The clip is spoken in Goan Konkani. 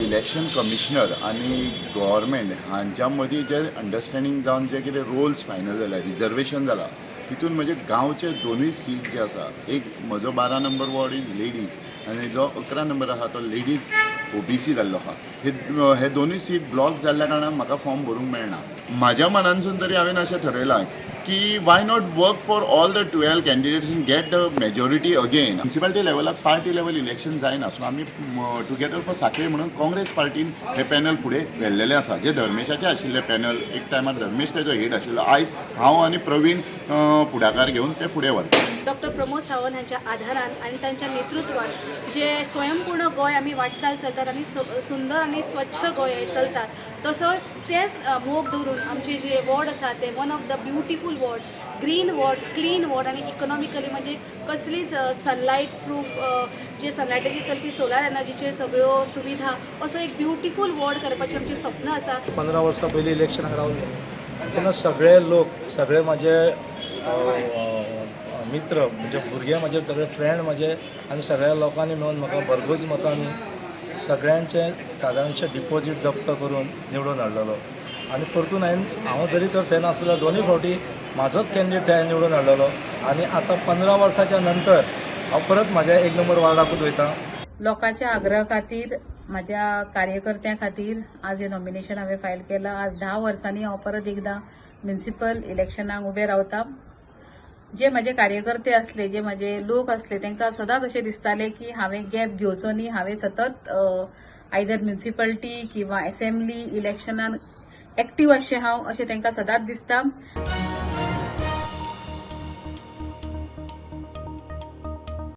इलेक्शन कमिशनर आनी गव्हर्मेंट हांच्या मदीं जे अंडरस्टँडींग जावन जे कितें रोल्स फायनल जाल्या, रिजर्वेशन जाला, तितून म्हजे गांवचे दोनूय सीट जे आसा, एक म्हजो 12 नंबर वॉर्ड is ladies आनी जो 11 नंबर आसा तो लेडीज ओबीसी जाल्लो आहा. हे हे दोनूय सीट ब्लॉक जाल्ल्या कारणान म्हाका फॉर्म भरूंक मेळना. म्हाज्या मनानसून तरी हांवें अशें थरयलां की why not work for all the 12 candidates and get the majority again? Municipality लेवलाक party level election जायना, सो आमी टुगेदर फॉर साखळी म्हणून काँग्रेस पार्टीन हे पॅनल फुडें व्हेल्लेलें आसा, जे धर्मेशाचें आशिल्लें पॅनल. एक टायमार धर्मेश तेजो हेड आशिल्लो. आयज हांव आनी प्रवीण फुडाकार घेवन ते फुडें व्हरता. डॉक्टर प्रमोद सावंत हांच्या आधारान आनी तांच्या नेतृत्वान जे स्वयंपूर्ण गोंय आमी वाटचाल चलतात आनी सुंदर आनी स्वच्छ गोंय हे चलतात, तसोच तेच मोग दवरून आमचे जे वॉर्ड आसा ते one of the beautiful ward, green ward, clean ward आनी इकॉनॉमिकली म्हणजे कसलीच सनलायट प्रूफ, जे सनलायटाचेर चलपी सोलार एनर्जीचेर सगळ्यो सुविधा, असो एक ब्युटिफूल वॉर्ड करपाचें आमचें स्वप्न आसा. 15 वर्सां पयलीं इलेक्शनाक रावले तेन्ना सगळे लोक, सगळे म्हाजे मित्र, म्हणजे भुरगे म्हाजे, सगळे फ्रेंड म्हाजे आनी सगळ्या लोकांनी मेळून म्हाका भरघोस मतांनी सगळ्यांचे सादारणशें डिपॉजीट जप्त करून निवडून हाडलेलो. आनी परतून हांवें, हांव जरी तर थंय नासलो, दोनूय फावटी म्हाजोच कॅन्डिडेट थंय निवडून हाडलेलो. आनी आतां 15 वर्साच्या नंतर हांव परत म्हाज्या 1 नंबर वार्डाकूच वयता. लोकांच्या आग्रह खातीर, माझ्या कार्यकर्त्यां खातीर आज हे नॉमिनेशन हांवें फायल केलां. आज 10 वर्सांनी हांव परत एकदां म्युनिसिपल इलेक्शनाक उबें रावता. जे म्हाजे कार्यकर्ते आसले, जे म्हाजे लोक आसले, तांकां सदांच अशें दिसतालें की हांवें गॅप घेवचो न्ही, हांवें सतत आयदर म्युनिसिपल्टी किंवा एसेंब्ली इलेक्शनान एक्टीव आसचें हांव, अशें तांकां सदांच दिसता.